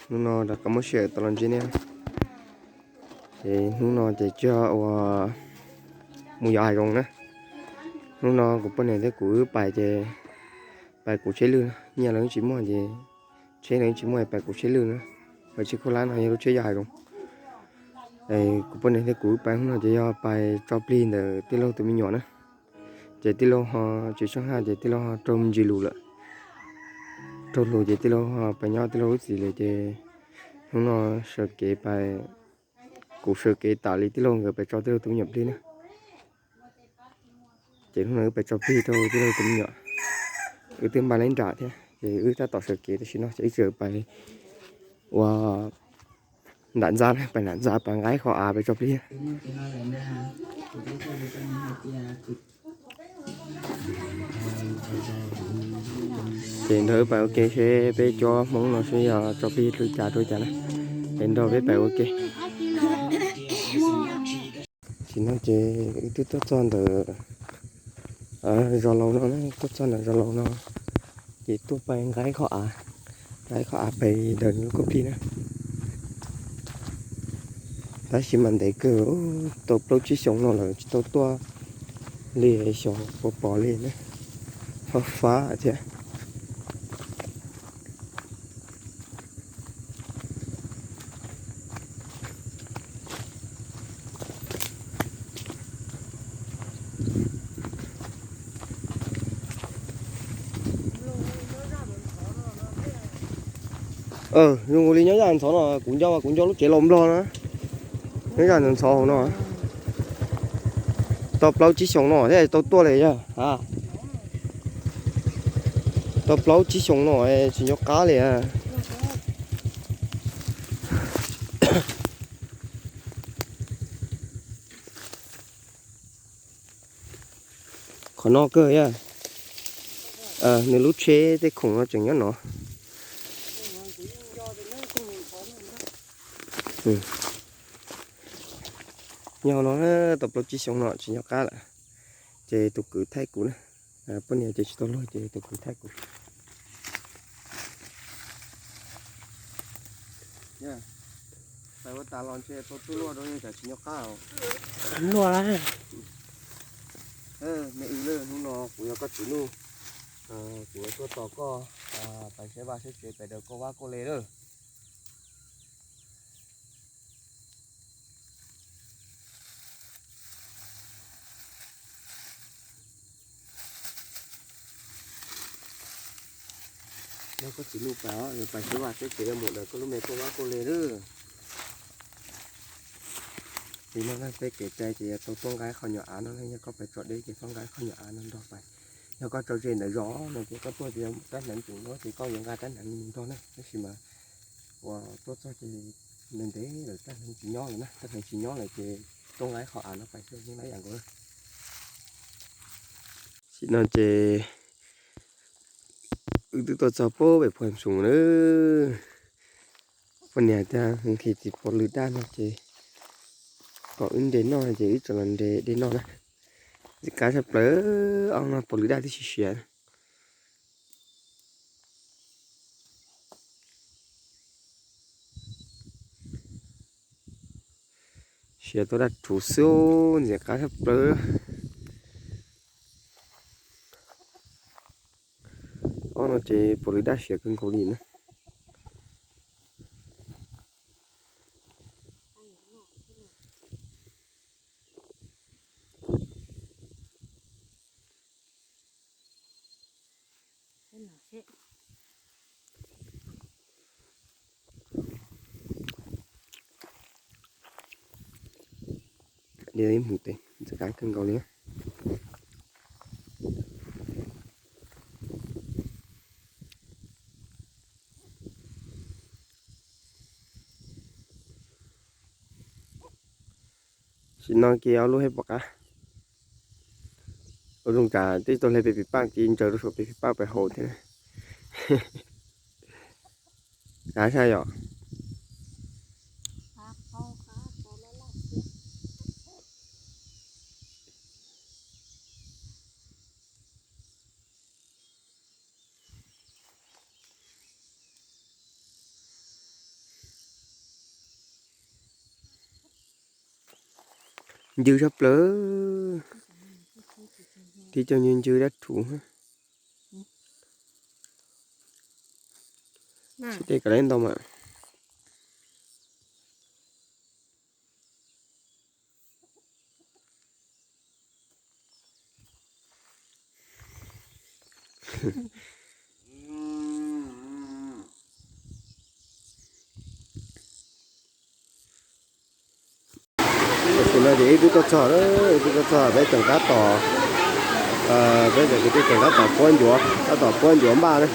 Hnub no rov qab muab sij hawm tau los ntsib nej. Ces hnub no ces tsis yog ua mus yos hav zoov na. Hnub no kuv poj niam thiab kuv wb pais ces pais kuv tsheb lwj na, nyiaj los tsis muaj ces tsheb los tsis muaj, pais kuv tsheb lwj na. Ho tsheb khaub hlab no yog lub tsheb yos hav zoov. Kuv poj niam thiab kuv wb pais hnub no ces yog pais tso plig ntawm tij laug tus me nyuam na. Ces tij laug ho tsis tshaib haj ces tij laug ho raug me ntsis lus lawm. Raug lus ces tij laug ho pais nyob tij laug lub txim lawm ces hnub no sawv kev pais, kuv sawv kev tas li tij laug nkawd pais tso tij laug tus me nyuam plig na. Ces hnub no wb pais tso plig rau tij laug tus me nyuam. Wb twb npaj leb nram thiab ces wb tab tom sawv kev tam sim no ces wb tseem pais ua nram ntxa, pais nram ntxa pais nqa ib qho av pais tso plig. Ces nrog wb pais ua ke seb peb cuab Hmoob no seb yog tso plig li cas rau cas na. Es nrog peb pais ua ke. Tam sim no ces wb twb tuaj txog ntawm zos laus no na, tuaj txog ntawm zos laus no ces tuaj pais nqa ib qho av, nqa ib qho av pais daws nws lub koj plig na. Tab sis mas ntev kawg, tau plaub tsib xyoos no lawm tsis tau tuaj li, xyov puas pom li na, fab fab thiab. Zoo li nyob zaj ntxhov no kuv nco, kuv nco lub tsev laus Nplog na. Nyob zaj ntxhov hauv no tau plaub tsib xyoos no thiaj tau tuaj li yog a. Tau plaub tsib xyoos no tsis nco qab li. Qhov no kawg, nws lub tsheb tej khoom no tseem nyob no. Nyob no tau plaub tsib xyoos no tsis nco qab lawm, ces tus kwv thaij kuv na. Poj niam ces tsis tau luag ces tus kwv thaij kuv. Pais ua tas los ntshe tau tuaj luaj rau, cas tsis nco qab. Luaj lawm. Me ws, hnub no kuv yog koj txiv nuj, kuv tuaj tos koj pais saib vaj saib tsev, pais daws koj vab koj le lawm. Yog koj txiv nuj pais, pais saib vaj saib tsev, mus daws koj lub me koj vab koj le lawm. Li no peb kev cai ces yog tau tuaj nqa qhov nyuam av no, yog koj pais tso deb ces koj nqa qhov nyuam av no nrog pais. Yog koj tso ze ntawm zos no ces koj tuaj ces rab hneev tseem nyob ces koj yuav nqa rab hneev mus nrog na, tab sis mas uas tuaj txog ces ntev ntev lawm rab hneev tsis nyob lawm na, rab hneev tsis nyob lawm ces tuaj nqa qhov av no pais xwb, yeej lab yam nkaus. Tam sim no ces wb twb tuaj txog pem Phuam Xum na. Poj niam tias nqhis txiv pov lwm daj no ces kom wb nres noj ces wb tseem los nres dej noj na. Ntxim qab tshaj plaws, ob no pov lwm daj twb siav siav. Siav tau daj rhuv xwb, ntxim qab tshaj plaws. Ob no ces pov lwm daj siav kawg nkaus li na. Ib mus tes ntxim qab kawg nkaus li. Tam sim no ces ob lub hej pom qab. Ua zoo tsam twb tau hle pem pim paj ces ntsaws rau saum pem pim paj pem haus thiab. Qab tshaj yom. Ncw tshaj plaws. Tib co ncw ncw dab rhuv. Sib teb kom lawv ntau mas. Tam sim no ces wb twb tuaj txog, wb twb tuaj txog peb tseem tab tom, peb cov kwv tij tseem tab tom puab ncuav, tab tom puab ncuav npaj na.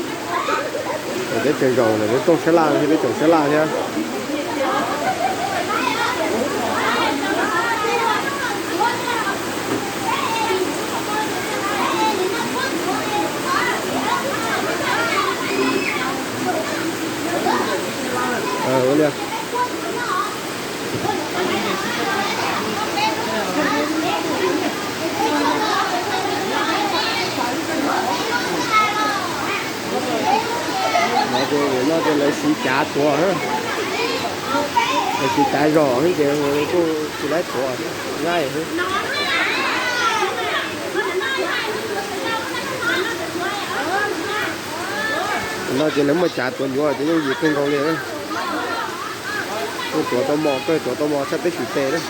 Peb tseem zaum ntawm lub rooj sab laj thiab, peb tseem sab laj thiab. Ua li. No ces lawv siv cav tuav, lawv siv cav zog ces kuj tsis laib tuav, nyab xwb. No ces lawv muaj cav tuav ncuav ces yooj yim kawg nkaus li. Kuj tuav tau mos, kawg tuav tau mos tshaj peb xyum tes na.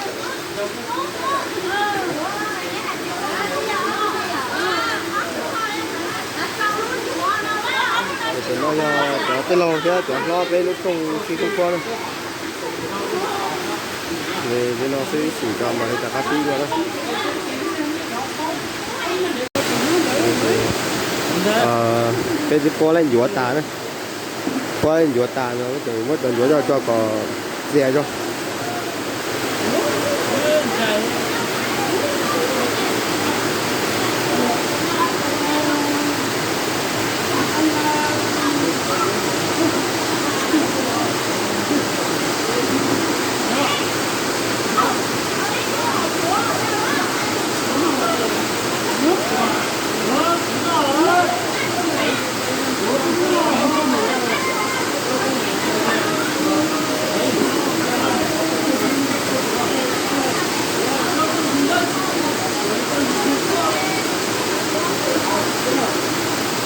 Tam no yog cov tij laug thiab cov hlob peb lub rooj sib hlub puab na. Li no xwb, ib sim tso mam li rov qab pib dua na. Peb twb puab laib ncuav tas na. Puab laib ncuav tas no ces muab cov ncuav coj tso kom txias tso.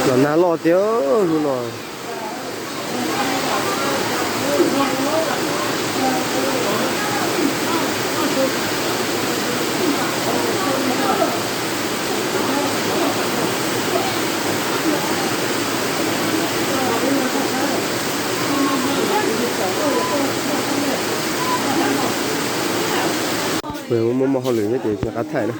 Los nag loj tiag hnub no. Muaj muaj hauj lwm thiab ces tsis nco qab thaij na.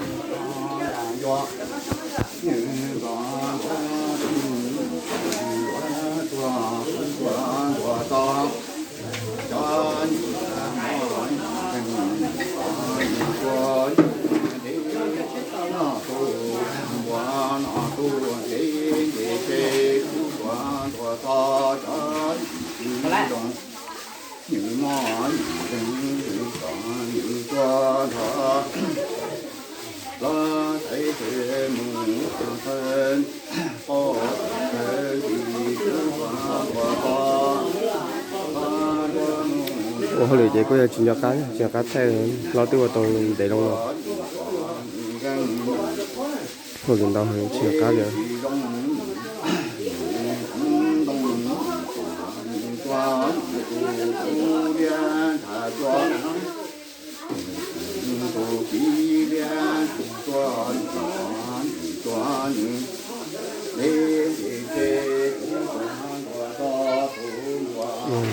Ua hauj lwm ces kuj yog tsis nco qab, tsis nco qab thaij, hlob twb ua tau ntev loo los. Hauj lwm ntau heev tsis nco qab li.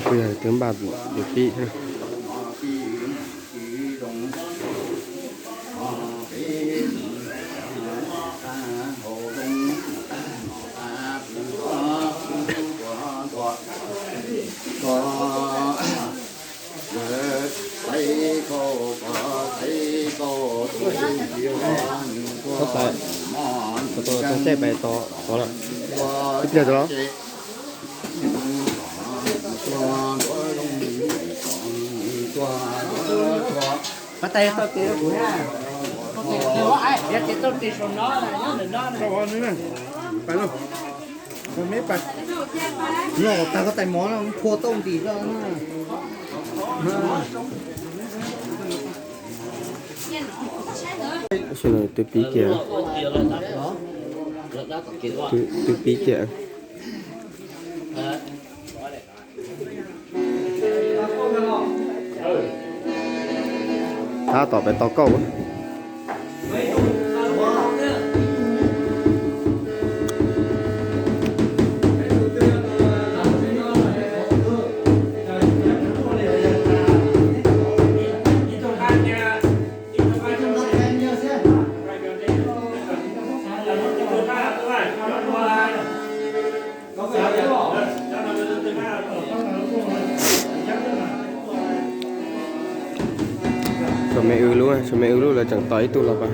Kuj yog twb npaj yuav pib thiab. Txaij pais tod lawm. Ib pliag tod los. Pas tais tau tes kuv na. Yog tes tau tes saum no, nyob ntawm no. Pas no. Noj tag koj tais mov no phua tauj ntim no. Tab sis no twb pib kiag, twb pib kiag. Tab tom pem tau kauj. Tshuav me w lub, tshuav me w lub lawv tseem tos ib tug los pas.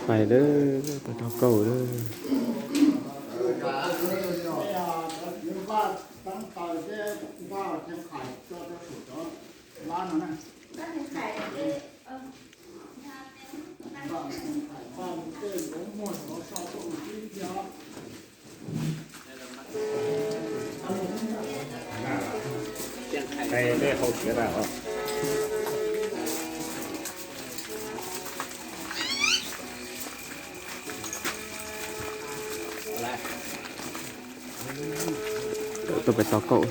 Pais lawm, pais tau kauj lawm. Tuaj pem tau kauj.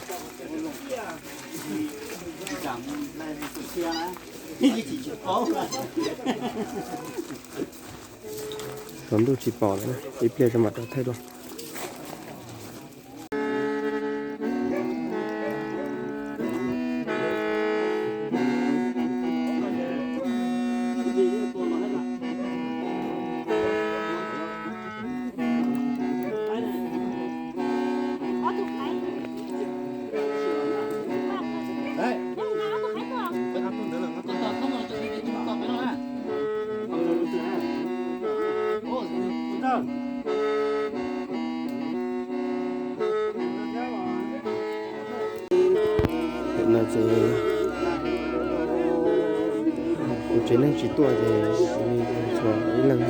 Tsaus ntuj tsis pom lawm, ib pliag tso mam rov thaij dua. Tam no ces kuv tsev neeg tsis tuaj ces tshuav ib leeg.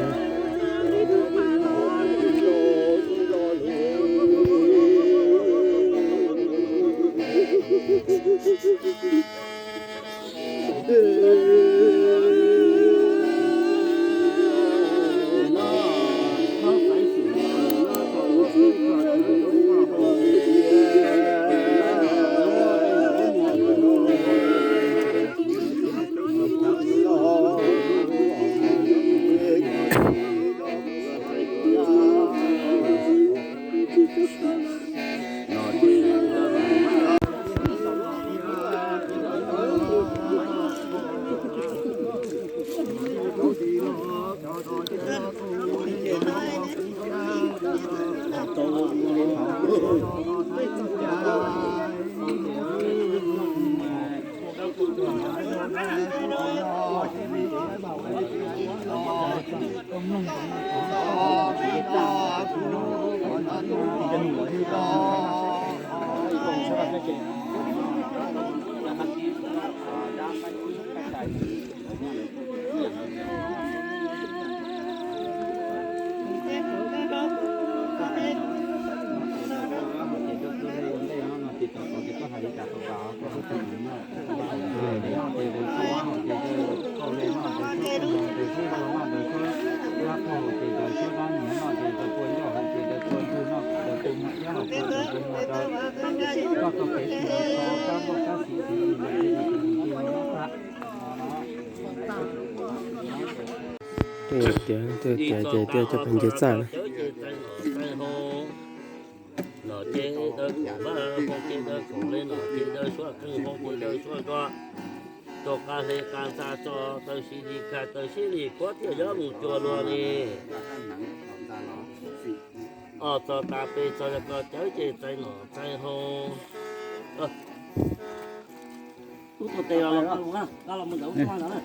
Tias tias tias ces tias cov pheej nce txaj na. Nom ces daws kuv vaj, hau ces daws kuv le, nom ces daws suab qeej, hau ces daws suab nruas, rau qab hle qab ntxa tso, taws si li khas taws siab li khuab thiaj yuav mus cuag luag li. Os txog tas pes txog yog koj cawv ces txais nom txais hau. Ub, tus tes los, los mus ntawd ub, ntawd na.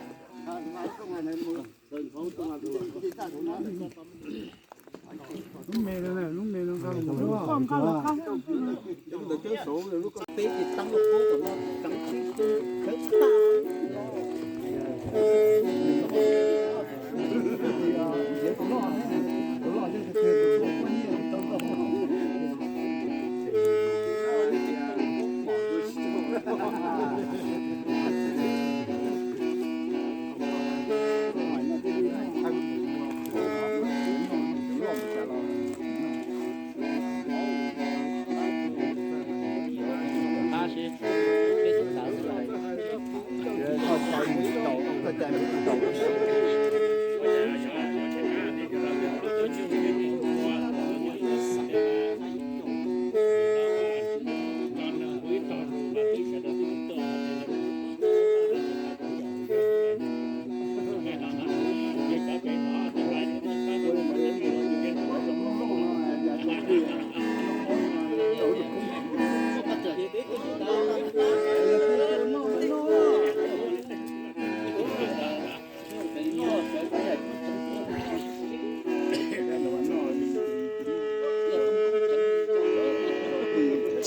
Lub me no, lub me no.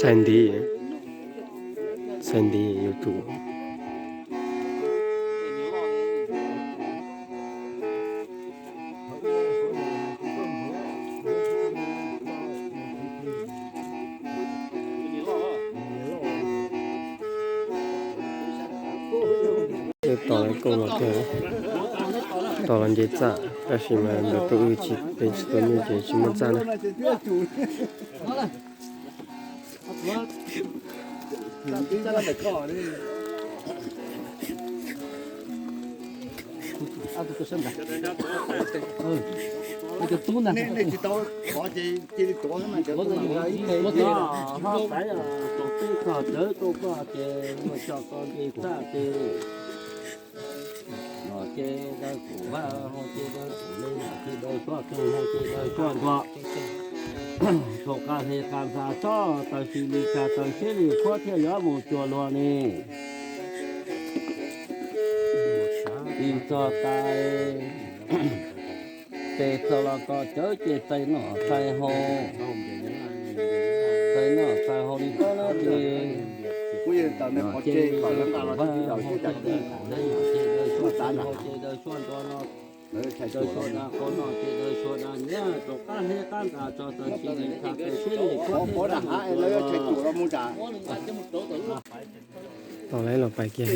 Txhais nti, txhais nti yuav tsum. Tom lawv koom los tiag, tom los nce txaj, tab sis mas ntawm tus wb tsis, peb tsis tau nyuj ces tsis muaj txaj na. Tus tub na, nej tsis tau qhov ces cia li tuav, tuav tus tub txog cawv rau koj ces muaj coj koj nce txaj ces. Nom ces daws kuv vaj, hau ces daws kuv le, nom ces daws suab qeej, hau ces daws suab nruas, rau qab hle qab ntxa tso, taws si li khas taws siab li khuab thiaj yuav mus cuag luag li. Ib txog tas pes txog los koj cawv ces txais nom txais hau, txais nom txais hau li koj na ces. Nom ces daws kuv vaj, hau ces daws kuv le, nom ces daws suab qeej, hau ces daws suab nruas no, daws suab da qau, nom ces daws suab da nyiaj, rau qab hle qab ntxa tso, taws si li khas taws siab li khuab thiaj yuav mus cuag luag. Tom lawv los pais kiag.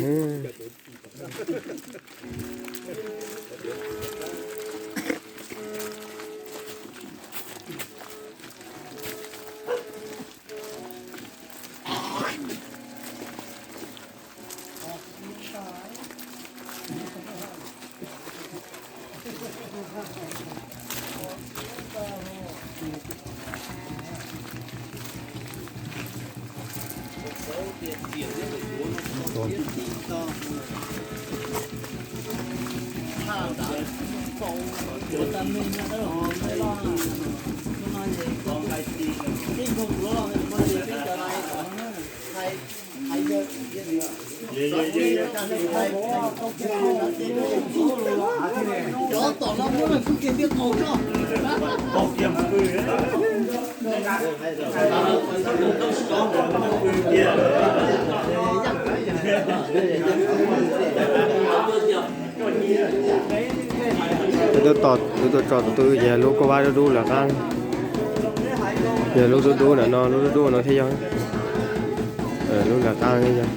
Tus tuaj tso tus twb ces lub koj vaj dub dub lawm qab, yog lub dub dub ntawm no, lub dub dub no thiaj yog. Lub nram qab yog.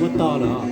Muab tog lawm.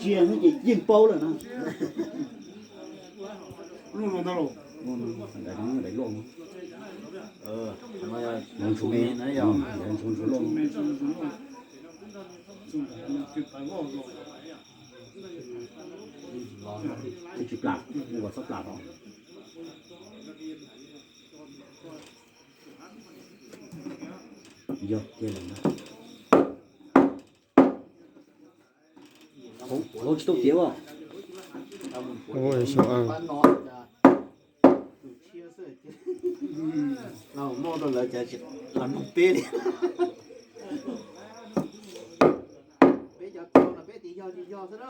Tsia ces yeej paub lawm na. Daim luaj, daim luaj. Twb tsis plam, ua txhob plam hov. Yog tiag lawm na. Hauv tsis tau tiav os. Ua sau a. Los muaj rau lawv cas tsis los nug peb li. Peb cov tau los peb tias yog tsis yog xwb na.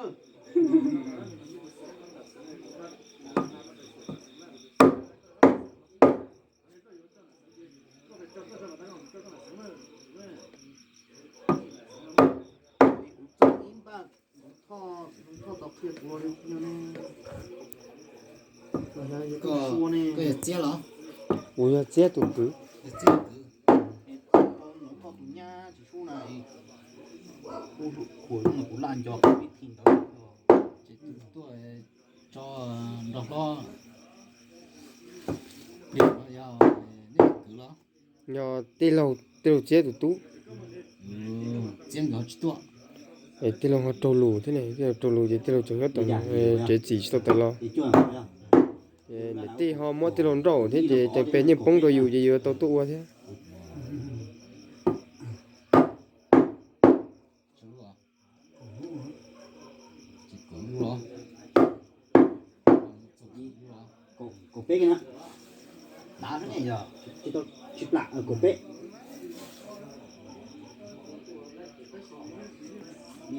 Kuv txog ib npaj, Thoj, Thoj tau qhia kuv ne. Koj yog Txiab los? Kuv yog Txiab tus kwv. Thoj tus nyab tsis sub na, kuv laj nco kuv ib thi ntawd. Ces tus tuaj tso nrog hlob, yog nej kwv los? Yog tij laug, tij laug Txiab tus tub. Txiab nkawd tsis tuaj. Tij laug ho raug lus thiab ne, tij laug raug lus ces tij laug tseem nyob tom tsev txim tsis tau tawm los. Niam tij ho muab tij laug nrauj thiab ces tes pes yeej poob rau yus ces yus tau tuaj ua thiab. Kaum peb na. Tsis plam, kaum peb.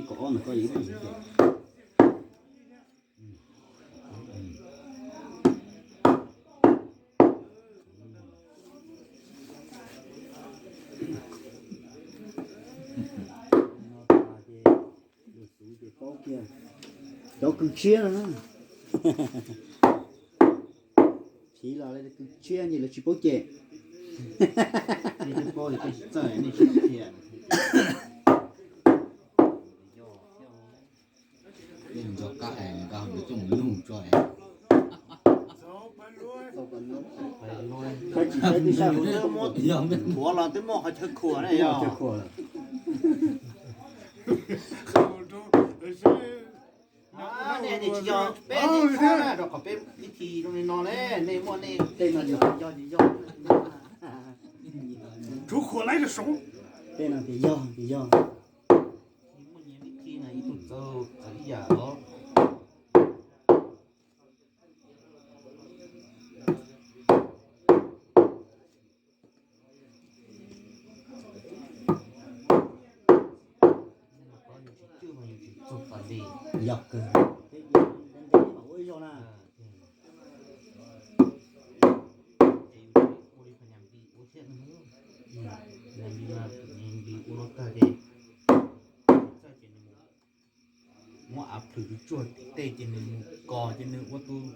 Kaum ob no koj yog ib tug. Lus xwv ces paub kiag cov kws tshiab no na. Phiv los lawv kws tshiab ces lawv tsis paub cem. Nej twb paub tias peb tsis txawj, nej tsis qhia. Yeej nco qab hais nkawd coj mus lug tso. Thuav los twb muaj qhov chaw khuam na yog. Nej tsis yog peb tsis txhob na rau qhov peb ib thi zoo li no ne, nej muaj nej tej no yog yog. Tshuav khuam laiv rau saud. Tej no tias yog tias yog. Muaj nyias ib thi na ib tug txawj txawj ib yam los. Yog kawg, peb ua ib zaug na. Muab av plhws tsuag tsuag tim tej ces nws mus kos ces nws ua tus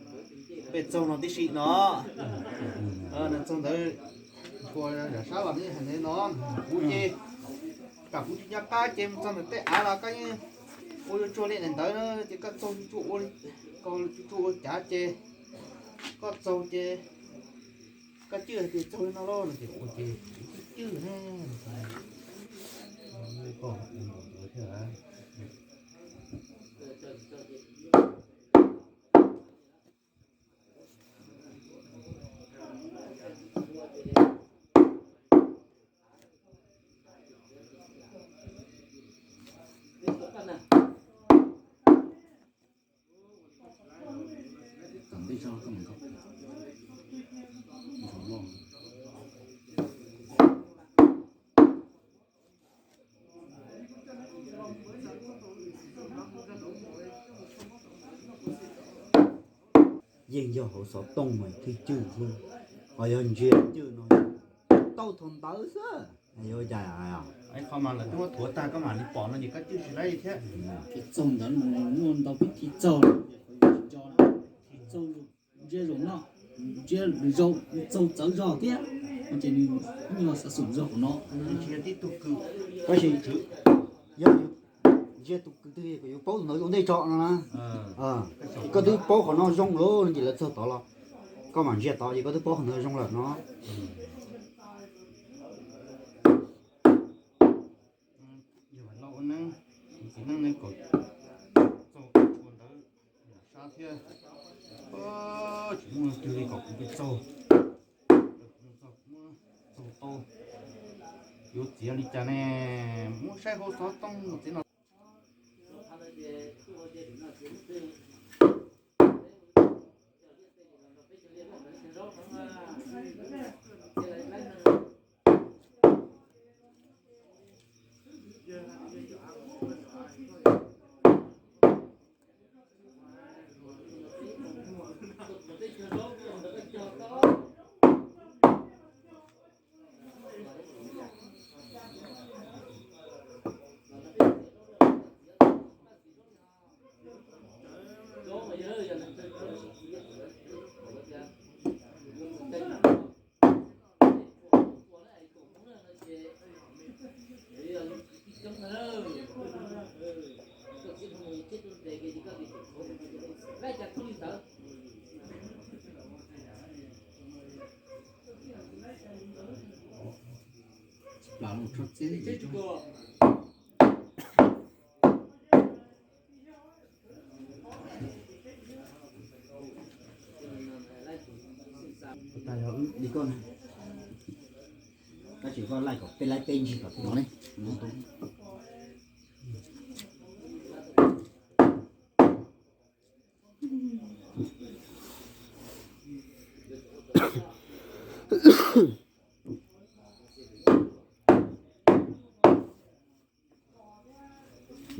pej txaug no tib si no. Nws txaug ntawd, ua yam sab los nws hais ntawd no, kuv ces kam kuv tsis nco qab ces mus txog ntawm tej av los koj yeej ua yuav tsuag li ntawd na ces koj txaug tsuag ua, koj tsuag ua cav ces koj txaug ces koj cwj hais tias txaug li no lauj no ces ua ces kuv cwj cwj ne. Yeej yog hauv xov tooj mas thiaj cwj xwb, ho yog ntsia cwj no tau thaum ntawd xwb. Yuav cas? Qhov mas lawv twb muab thuav tag koj mam li pom no ces koj cwj tsis laib thiab. Txaug ntawd muaj ntau pib thi txaug, thi txaug ntsia zaum no, ntsia lwm zaus txaug txawv zog thiab, ces nws nyuag xav xum zog hauv no. Tsis yog tib tug kws, tab sis yog ntsia tus kws twg kom yuav paub tus ntawd ua ntej tso no na. Ces koj twb paub qhov no zoo lawm no ces lawv txog tod los koj mam ntsia tod ces koj twb paub qhov ntawd zoo lawm no. Yog lau ua neeb, txiv neeb ne kom txaug ua ntawd sab thiab. Tsis muaj leej twg li kom kuv peb txaug, txaug tau. Yuav txiav li cas ne? Muab saib hauv xov tooj txiv no. Tab sis koj laij kom peb laib peb ntsis kom tau ne.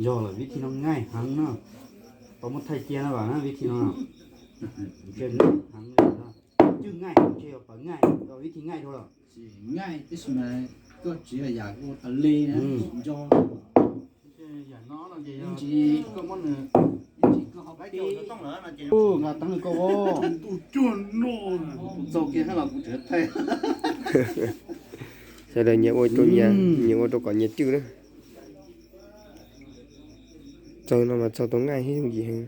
Yog lawm, vib thib no ngaij heev no, tau muab thaij cia no vas na, vib thib no. Ntshe ngaij heev li no, cwj ngaij ntshe yuav pawv ngaij, vib thib ngaij dua lawm. Ngaij tab sis mas koj tsis yog yam ua tas li na, nco. Ib ntsis koj muab nws, ib ntsis koj ho pib, nqa teeb koj ua ntuj cuag no, kuv txaug kiag hab los kuv tseem thaij. Sawv daws nyias ua rau nyias, nyias ua rau kom nyias cwj na. Txaug no mas txaug tau ngaij thiab yooj yim heev.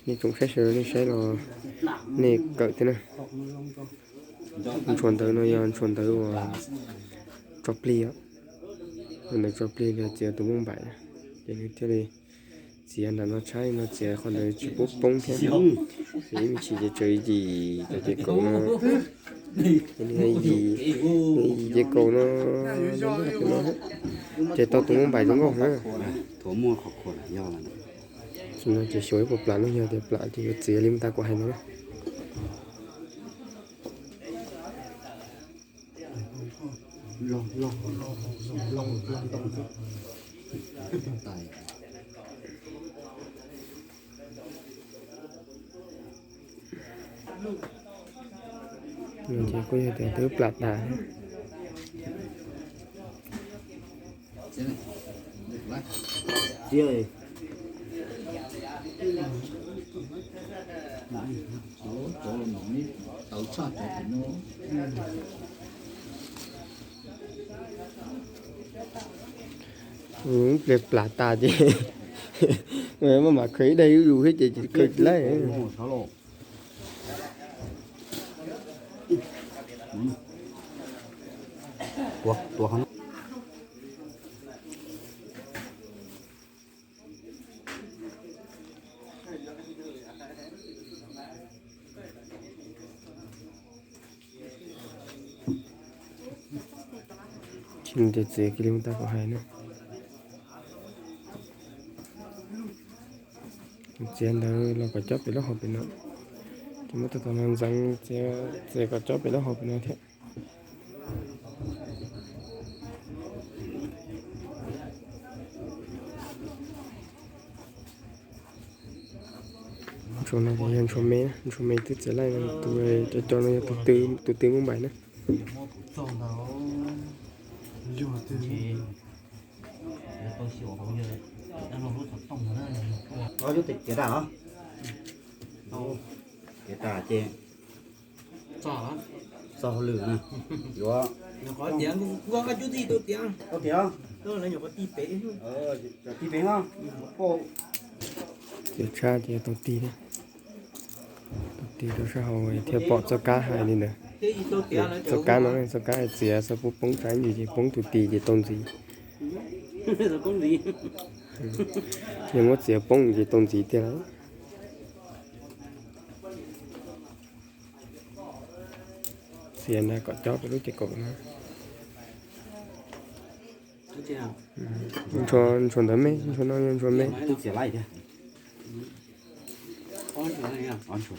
Nej tsoom saib sawv daws nej saib los nej kawm thiab na. Ntshua ntawv no yog ntshua ntawv uas tso plig os. Ntshua ntawv tso plig li txiav tus moob npaim, ces nws thiaj li txiav nram no tshaib no txiav qhov ntawd tsis pub poob thiab. Ces ib me ntsis ces tsawv yim cov ces kaum no, yim, yim ces kaum no, ces tau tus moob npaim zoo nkauj na. Tsis no ces xyuas ib puas plam no yog tias plam ces yuav txiav li mus tag kuv hais no na. Ces kuj yog tias twb plam tas. Pliag plam tas ces maj mam khaws ib daig zuj zus thiab ces khaws tsis laib. Tsis tias txiav kiag li mus tag kuv hais na. Txiav ntawd los kom cob pem lub hauv pem no. Ces muab tau tom no ntxeev, txiav kom cob pem lub hauv pem no thiab. Ntshua no ces yog ntshua me, ntshua me twb txiav laij, tus cov cov no yog tus tw, tus tw moob npaim na. Tiav tas, tiav tas ces txog hauj lwm na. Yuav, tau tiav, tau ti pem no. Tiav tshaj ces tau ti, tau ti rau sab hauv thiaj pom txoj kab hais li ntawd. Txoj kab no, txoj kab hais txiav xav pub poob tsab ntsis ces poob tus ti ces tau ntxiv. Yog muab txiav poob ces tau ntxiv tiag lawm. Txiav ntawd kom cob pem lub ces kaum no. Ntshua ntawd me, ntshua no yog ntshua me. Twb txiav laij thiab. Ob ntshua.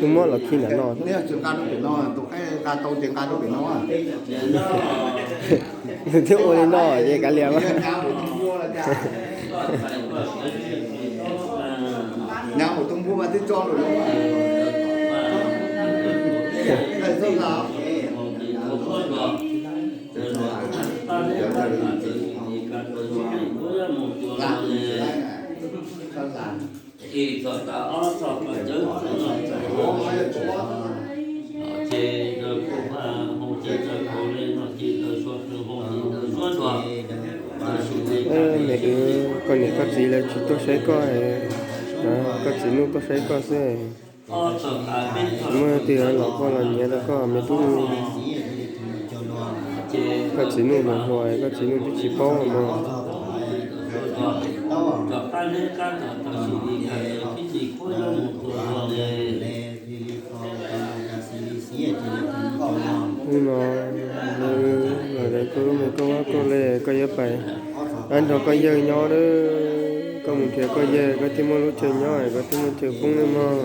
Twb muab los khi ntawm no. Nws thiaj ua li no ces kav liam mas. Me wb, koj niam koj txiv lawv tsis tuaj saib koj, koj txiv Nuj tuaj saib koj xwb. Muaj twg los koj los nyiav rau koj me tub. Koj txiv Nuj los hluas, koj txiv Nuj twb tsis paub mog. Hnub no, los lawv koj lub me koj vaj koj le koj yuav pais, koj nrog koj yawg nyob na. Koj mus nrhiav koj yawg koj thiaj muaj lub chaw nyob, koj thiaj muaj chaw poob ne mog.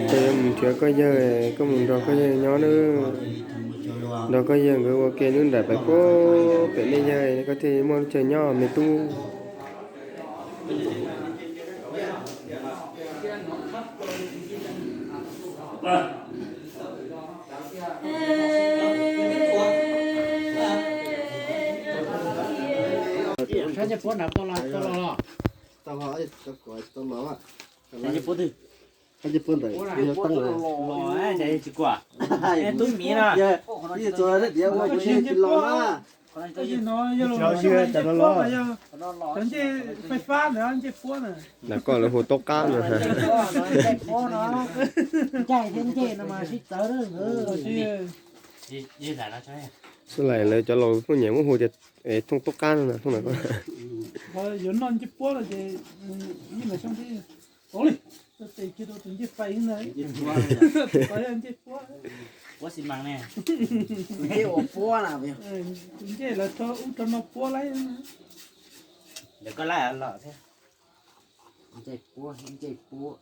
Koj yuav mus nrhiav koj yawg, koj mus nrog koj yawg nyob na. Nrog koj yawg nkawd ua ke lub nram pais puag pem nej yawg, koj thiaj muaj lub chaw nyob me tub. Ncej puab nram tau los, tau los los. Tau los, tau los. Ncej puab twg? Ncej puab ntawm yog teeb lawm. Los, tsis kuam. Tub miv no. Ncej puab, cov ncej fais fab ntawd, ncej puab na. Ntawm koj lawv hu tub qab no. Xwb lais lawv cov laus phooj ywg muab hu tias thooj tub qab no, thooj ntawm koj. Yuav noj ncej puab no ces, ov li, tes kiag rau tus ncej fais na. Tus ncej puab, puab xi mas ne. Tus ncej uas puab na, tus ncej lawv rho ub rho no puab laib. Ntawm koj laib los thiab. Ncej puab, ncej puab.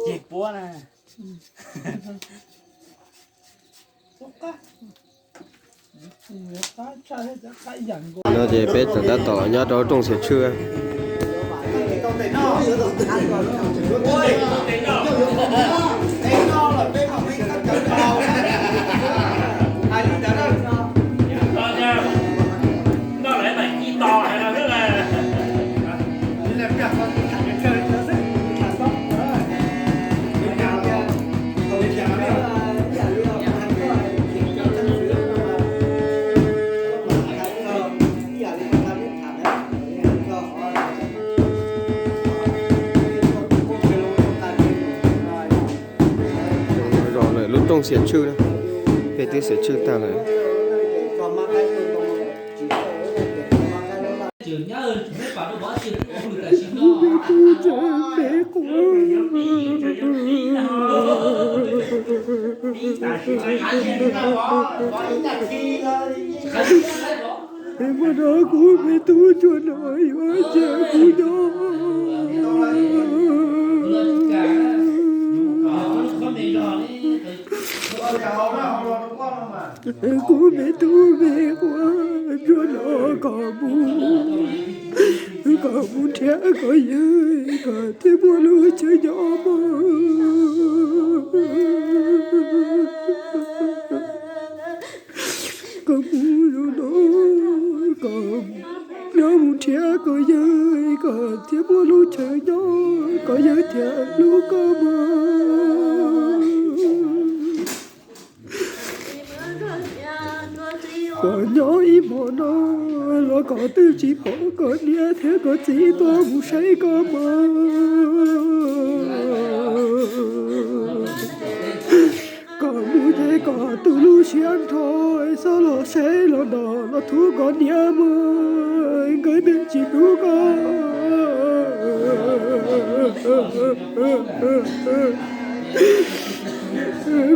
Ncej puab na. No ces peb tseem tab tom los nyob rau rooj xiam tswb. Lub rooj xiam tswb na, peb twb xiam tswb tag lawm. Hmo no kuv me tub ntsuag no yuav cia kuv nyob. Kuv me tub me qhua, ntsuag no kom mus, kom mus nrhiav koj yawg, kom thiaj muaj lub chaw nyob mog. Koj mus zoo no, koj nrog mus nrhiav koj yawg, koj thiaj muaj lub chaw nyob, koj yawg thiaj hlub koj mog. Koj nyob ib hmo no los koj twb tsis pom koj niam thiab koj txiv tuaj mus saib koj mog. Koj mus ces koj tu lub siab nrho, xob los saib los noj los thub koj niam mog, nkawd twb tsis hlub koj.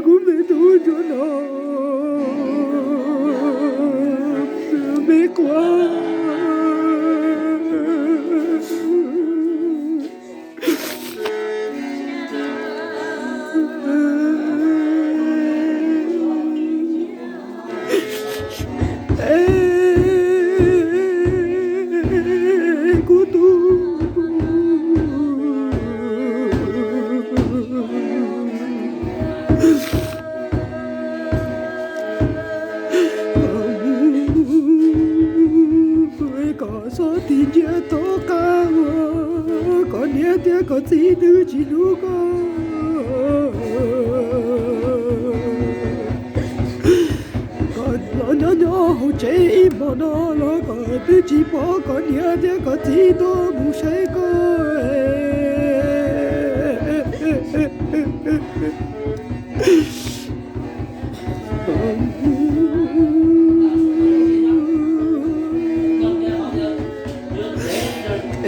Kuv me tub ntsuag no, me qhua. Kuv tus koj xob tig ntsia tom qab ua, koj niam thiab koj txiv twb tsis hlub koj. Koj los nyob nyob hauv tsev ib hmo no los koj twb tsis pom koj niam thiab koj txiv tuaj mus saib koj.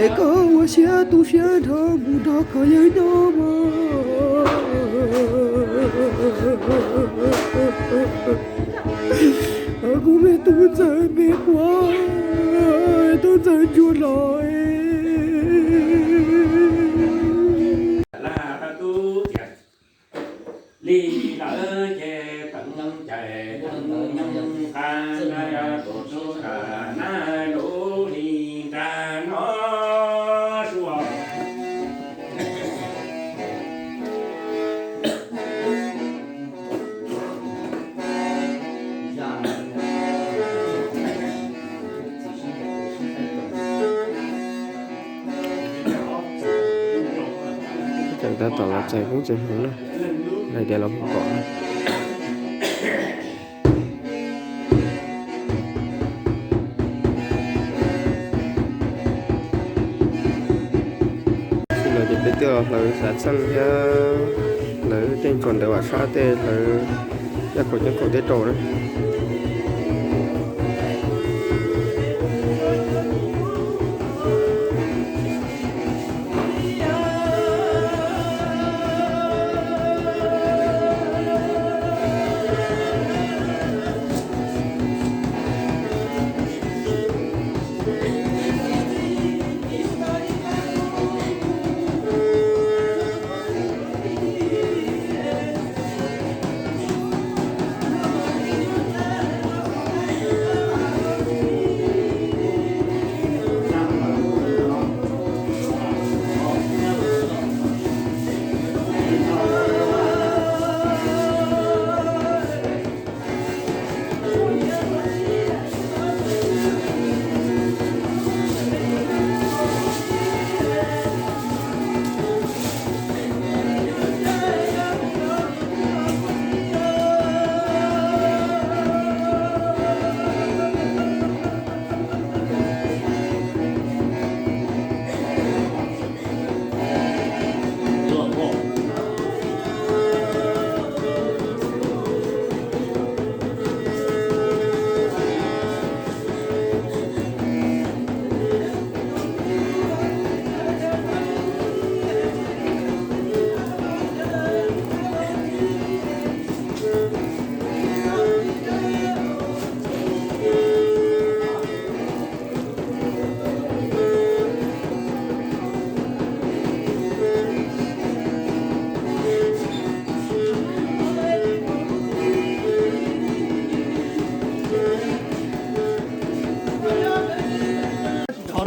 Es koj ua siab tu siab nrho mus nrog koj yawg nyob mog. Kuv me tub ntxawg me qhua, tub ntxawg ntsuag los. Li lawm ces teev cais teev nyoog qab na, yog tus tub nrag na lub li nrag no sua. Tom los txais koob txais hmoov na, hais tias los mus pom. Txij no ces peb twb los hlawv xav txheej thiab hlawv tej tsuas ntawv vam sab tej hlawv yaj khaum ceeb khaum tej rau na.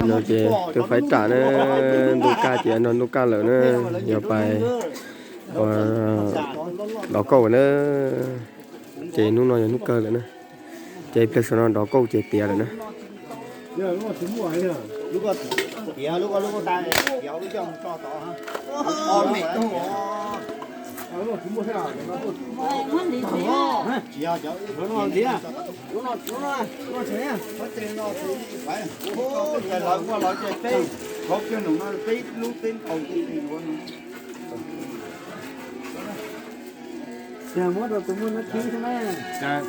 No ces tus faiv ram na, ntuj kaj ces no ntuj kaj lawm na, yog pais dov kauj na, ces hnub no yog hnub kawg lawm na, ces pliag saum no dov kauj ces tiav lawm na. Muab rau tus muaj nab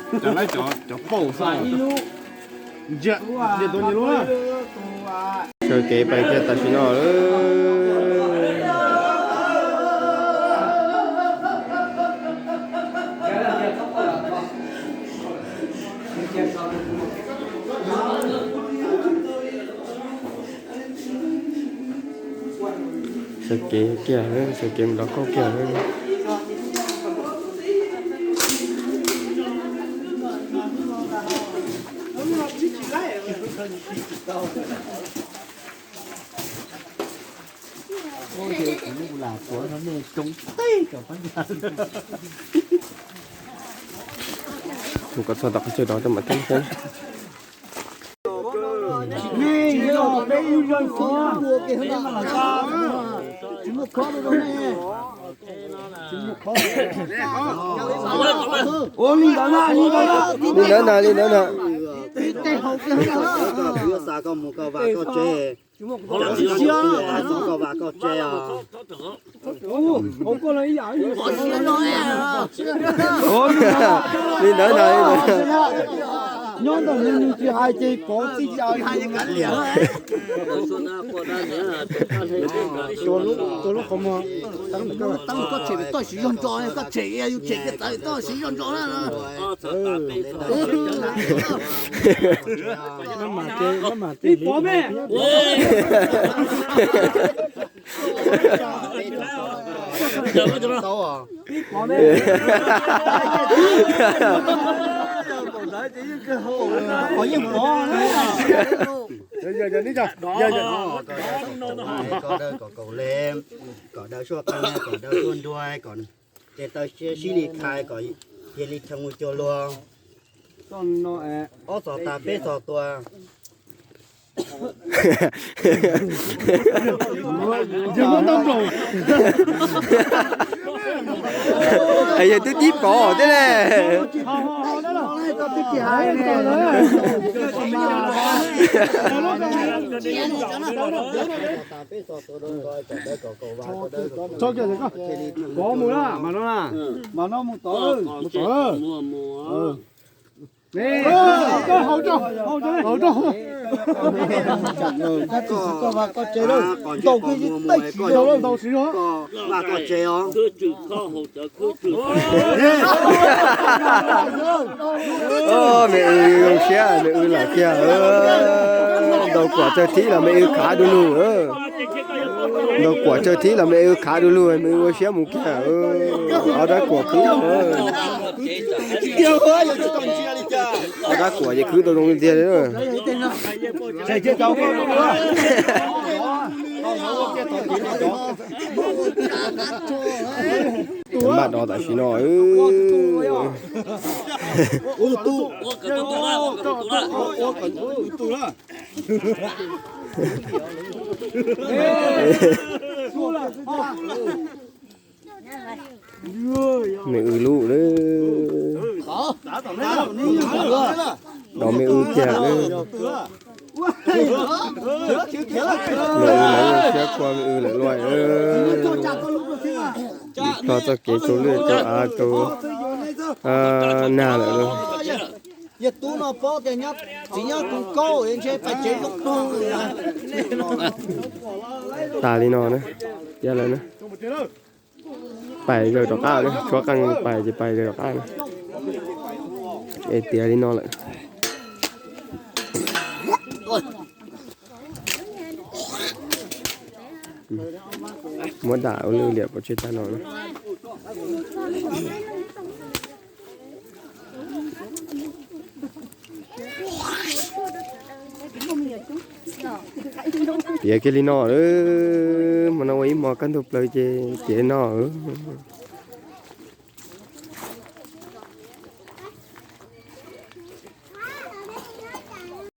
khib xwb na. Cov pauj xwb. Ntsia, ntsia tus nyias lub na. Sawv kev pais kiag tam sim no. Sawv kev kiag, sawv kev mus dov kauj kiag. Mus kom txog tom qhov chaw dov rau mam teb thiab. Ua li ntawd na, li ntawd na, li ntawd na. Kuv yuav xa koj mus koj vaj koj tsev. Koj vaj koj tsev os. Li ntawd na, li ntawd. Nyob ntawm nws tsis hais ces pov txij. Tua lub qhov muag. Koj tshem toj siv zog ntso, koj tshem yus tshem kiag tawv toj siv zog ntso na. Pov me. Pov me. Pov yeej pov. Kom daw suaj qeej, kom daw suaj nruas, kom ces taw sib li khai kom cia li cheem mus cuag luag. Ob txhos tas peb txhos tua. Yog twb tib pov thiab ne. Pov mus na, mas no na, mas no mus tod, mus tod. Haus rau, haus rau. Ntaus siv os. Me w zoo siab, me w lawm kiag. Ntaus kuam tsawg thib los me w khav du lug. Ntaus kuam tsawg thib los me w khav du lug, me w ua siab mus kiag. Ob rab kuam khwb, ob rab kuam ces khwb tau zoo tiag li. Npaj dov tam sim no. Me w lub lawm. Dov me w kiag lawm. Me w lawm, siab kua me w lawm luaj. Tso txoj kev rau lwj rau av rau nag lawm. Tas li no na, tiav lawm na. Pais zaws rov qab na, tshuab qeej pais ces pais zaws rov qab na. Es tiav li no lawm. Muab dam ua lwj liam pov tseg tag no na. Tiav kiag li no, hmo no ua ib hmo kaj ntug plaws ces tiav li no.